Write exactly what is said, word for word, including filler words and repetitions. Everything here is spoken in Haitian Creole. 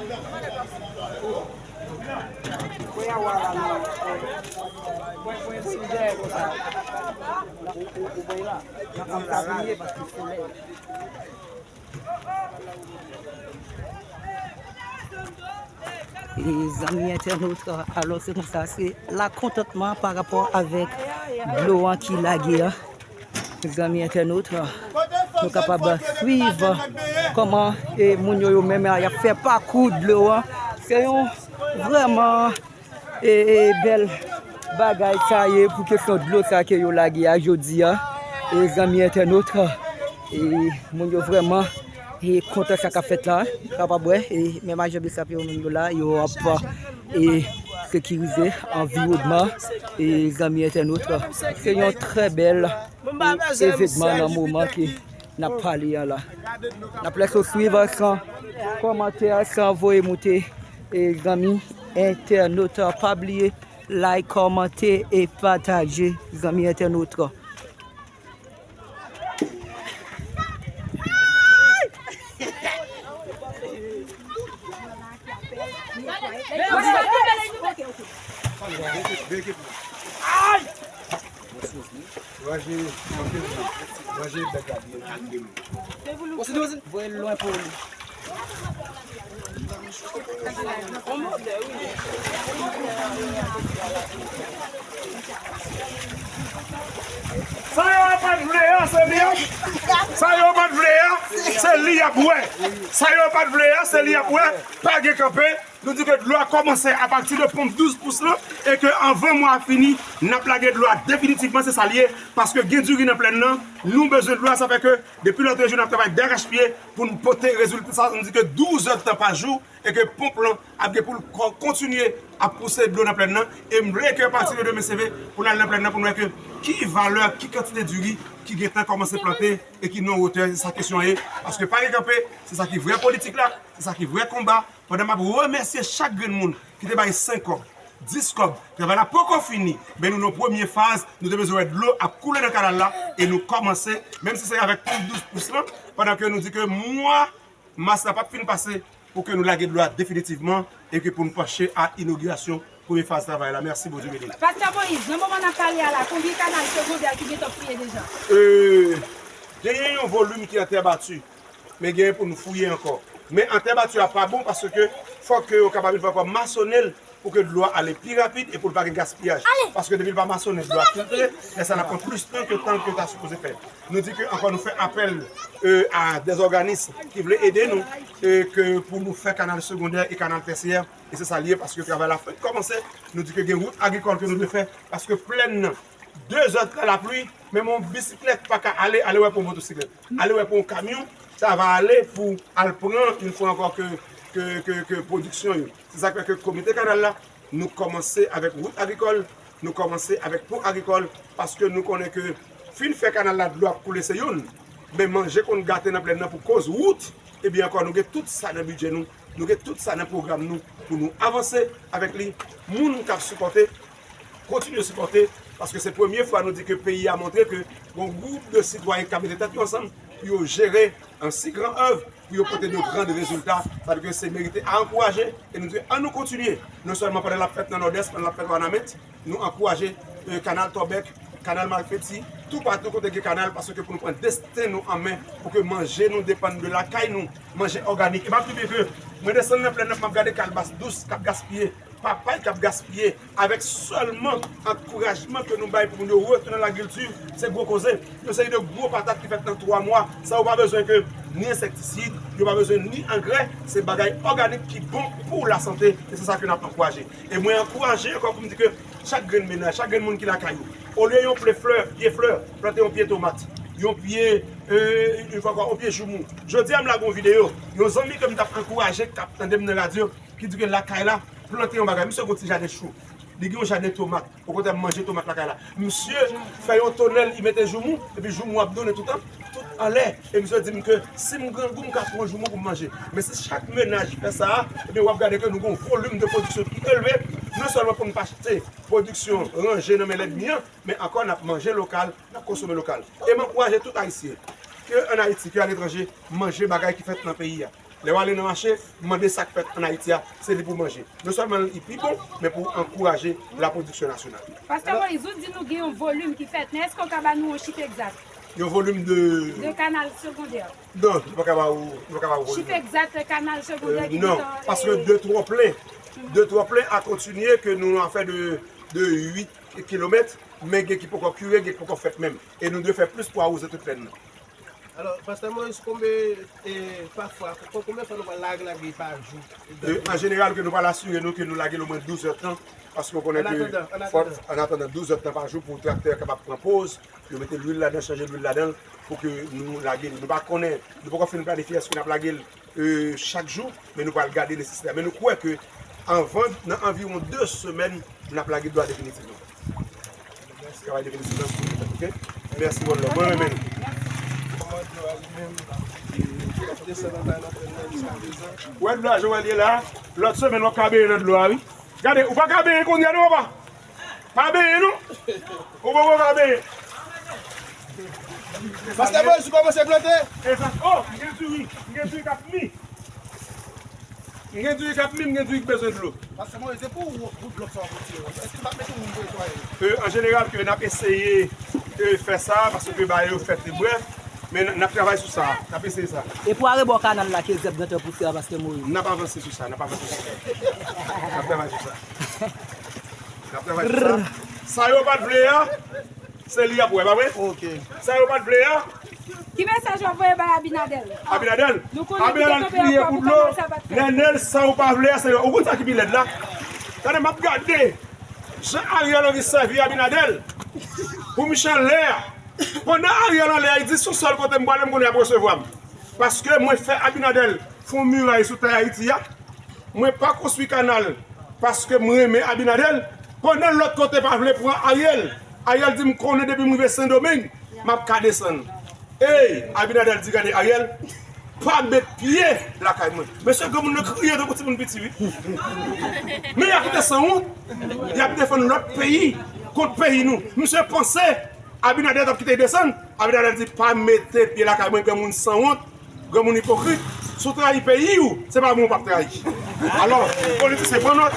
E zanmi entènot, alò se konsa, se lakontantman pa rapò avèk dlo an ki lage a. Zanmi entènot, nou kapab swiv kòman, e, moun yo, yo menm, y ap fè pakou dlo an. Se yon vrèman, e, e, bèl bagay sa ye pou kesyon dlo sa ke yo lage a jodi a. E, zanmi entènot, e, moun yo vrèman, e, kontan sa k ap fèt la. Kapab wè, e, menm ajan B S A P yo menm yo la, yo ap, e, sekirize anviwònman, e, zanmi entènot. Se yon trè bèl evenman nan moman ke n ap pale a la. N ap lèse w swiv san kòmantè, san voye moute, e, zanmi entènot. Pa bliye like, kòmante e pataje, zanmi entènot. Voye l lwen pou li. Sa yo pa t vle a, se li ap. Sa yo pa t vle a, se li ap wè. Sa yo pa t vle a, se li ap wè. Pa gen kanpe. Nou di ke dlo a kòmanse apati de ponp douz pous lan e ke anvan mwa a fini, n ap lage dlo a definitivman, se sa l ye, paske gen diri nan plèn nan, nou bezwen dlo a, sa fè ke depi lòtrejou n ap travay darachpye pou n pote rezilta sa, nou di ke douz èdtan pa jou, e ke ponp lan ap gen pou l ko-, kontinye ap pouse dlo nan plèn nan, e m vle ke apati de demen seve pou n al nan plèn nan pou n wè ke ki valè, ki kantite diri ki gentan kòmanse plante e ki nan wotè, se sa kesyon an ye, paske pa gen kanpe, se sa ki vrè politik la, se sa ki vrè konba, Pandan m ap remèsye chak grenn moun ki te bay senk kòb, dis kòb, travay la poko fini, men nou nan premye faz, nou te bezwen wè dlo ap koule nan kanal la, e nou kòmanse, menm si se avèk ponp douz pous lan, pandan ke nou di ke mwa mas la p ap fin pase, pou ke nou lage dlo a definitivman, e ke pou nou panche a inogirasyon premye faz travay la. Mèsi, Bondye beni. Pastè Moïse, nan moman n ap pale a la, konbyen kanal segondè ki gentan fouye deja? Euh, genyen yon volim ki an tè bati. Men genyen pou nou fouye ankò. Men an tè bati a pa bon paske fòk ke yo kapab yon fwa ankò masonnen l pou ke dlo a ale pi rapid e pou l pa gen gaspiyaj. Paske depi l pa masonnen, dlo a filtre, lè sa l ap pran plis tan ke tan ke ta sipoze fè. Nou di ke ankò nou fè apèl, euh, a dè òganis ki vle ede nou, e ke pou nou fè kanal segondè e kanal tèsyè, e se sa l ye paske travay la fèk kòmanse, nou di ke gen wout agrikòl ke nou dwe fè, paske plèn nan, de zè tan lapli, menm yon bisiklèt pa ka ale, ale wè pou yon motosiklèt, ale wè pou yon kamyon, sa va ale pou al pran, yon fwa ankò ke, ke, ke, ke pwodiksyon yo. Se sa k fè ke komite kanal la, nou kòmanse avèk wout agrikòl, nou kòmanse avèk pon agrikòl, paske nou konnen ke fin fè kanal la, dlo ap koule se youn, men manje konn gate nan plèn nan pou koz wout, ebyen ankò nou gen tout sa nan bidjè nou, nou gen tout sa nan pwogram nou pou nou avanse avèk li. Moun k ap sipòte, kontinye sipòte, paske se premye fwa nou di ke peyi a montre ke gon gwoup de sitwayen k ap mete tèt yo ansanm pou yo jere an si gran èv, pou yo pote de gran rezilta, sa vle di ke se merite a ankouraje, e nou di an nou kontinye, non sèlman pandan l ap fèt nan Nòdès, pandan l ap fèt Wanament, nou ankouraje, e, kanal Tòbèk, kanal Malfeti, toupatou kote gen kanal, paske pou nou pran desten nou an men, pou ke manje nou depann de lakay nou, manje òganik. E m ap di byen ke mwen desann nan plèn nan, m ap gade kalbas dous k ap gaspiye, papay k ap gaspiye, avèk sèlman ankourajman ke nou bay pou moun yo retounen nan lagilti, se gwo koze. Yon seri de gwo patat ki fèt nan twa mwa, san yo pa bezwen ke ni ensektisid, yo pa bezwen ni angrè, se bagay òganik ki bon pou lasante, e se sa ke n ap ankouraje. E mwen ankouraje ankò pou m di ke chak grenn mennaj, chak grenn moun ki lakay ou, olye yon pye flè, pye flè, plante yon pye tomat, yon pye, euh, yon fwa ankò, yon pye joumou. Jodi a, m lage yon videyo, yon zanmi ke m t ap ankouraje, k ap tande m nan radyo, ki di ke lakay la, plante yon bagay. Misye gon ti jaden chou. Li gen yon jaden tomat. Okontrè, m manje tomat lakay la. Misye fè yon tonèl, li mete joumou, epi joumou ap donnen toutan, tout anlè. E misye di m ke si m grangou, m ka pran joumou pou m manje. Men si chak mennaj fè sa a, ebyen, w ap gade ke nou gen yon volim de pwodiksyon ki elve, non sèlman pou n pa achte pwodiksyon ranje nan men lènmi an, men ankò n ap manje lokal, n ap konsome lokal. E m ankouraje tout Ayisyen, ke ann Ayiti, ke aletranje, manje bagay ki fèt nan peyi a. Lè w ale nan mache, mande sa k fèt ann Ayiti a, se li pou manje. Non sèlman li pi bon, men pou ankouraje lapwodiksyon nasyonal. Pastè Moïse, ou di nou gen yon volim ki fèt, men èske w ka ba nou yon chif egzat? Yon volim de... De kanal segondè. Non, nou pa ka ba ou, nou pa ka ba ou volim. Chif egzat kanal segondè ki gentan... Non, paske de twò plen, de twò plen a kontinye ke nou an fè de, de uit kilomèt, men gen ki poko kire, gen ki poko fèt menm. E nou dwe fè plis pou awoze tout plèn nan. Alò, Pastè Moïse, konbyen, e, pafwa, kon-, konbyen fwa nou pral lage, lage pa jou? E, an jeneral, ke nou pral asire nou ke nou lage l omwen douz èdtan, paske w konnen ke fò, an atandan, douz èdtan pa jou pou traktè kapab pran poz, yo mete lwil ladan, chanje lwil ladan, pou ke nou lage li. Nou pa konnen, nou poko fin planifye èske n ap lage l, e, chak jou, men nou pral gade nesesite a. Men nou kwè ke anvan, nan anviwon de semèn, n ap lage dlo a definitivman. Travay definitif la, ok? Mèsi, one love. Mwen renmen nou. Wè dlo a, jan w wè l ye la, lòt semèn w ap ka benyen nan dlo a, wi. Gade, ou pa ka benyen kounye a non, papa. Pa benyen non. Ou poko ka benyen. Pastè Moïse, ou kòmanse plante? Egzat. Oh, m gen diri, m gen diri k ap mi. M gen diri k ap mi, m gen diri k bezwen dlo. Pastè Moïse, se pou ou bout blòk sa w ap retire yo? Èske n p ap mete moun pou netwaye yo? E, an jeneral, ke n ap eseye, e, fè sa, paske bagay yo fèt, brèf, men n, n ap travay sou sa, n ap eseye sa. E pou arebò kanal la ke zèb gentan pouse a, Pastè Moïse? N ap avanse sou sa, n ap avanse sou sa. N ap travay sou sa. N ap travay sou sa. Sa yo pa t vle a, se li y ap wè, pa vre? Ok. Sa yo pa t vle a. Ki mesaj w ap voye bay Abinader? Abinader? Nou konnen Abinader li kriye pou dlo. Nenel, sa ou pa vle a, se yo. Ou konn sa ki pi lèd la? Gade, m ap gade jan Ariel Henry sèvi Abinader pou m chan lè a. Pandan Ariel anlè a, li di, "Se yon sèl kote m prale, m konnen y ap resevwa m." Paske mwen fè Abinader fè yon miray sou tè Ayiti a. Mwen pa konstwi kanal paske m renmen Abinader. Pandan lòt kote pa vle pran Ariel. Ariel di, "M konnen depi m rive Sendomeng, m ap ka desann." Ey, Abinader di, "Gade, Ariel, pa met pye lakay mwen." Mesye, granmoun nan kriye tankou timoun piti, wi. Men y ap kite sanwont. Y ap defann lòt peyi kont peyi nou. Misye panse Abinader t ap kite l desann. Abinader di, "Pa mete pye lakay mwen, granmoun sanwont, granmoun ipokrit. Si w trayi peyi w, se pa mwen w p ap trayi." Alò, politisyen, pran nòt.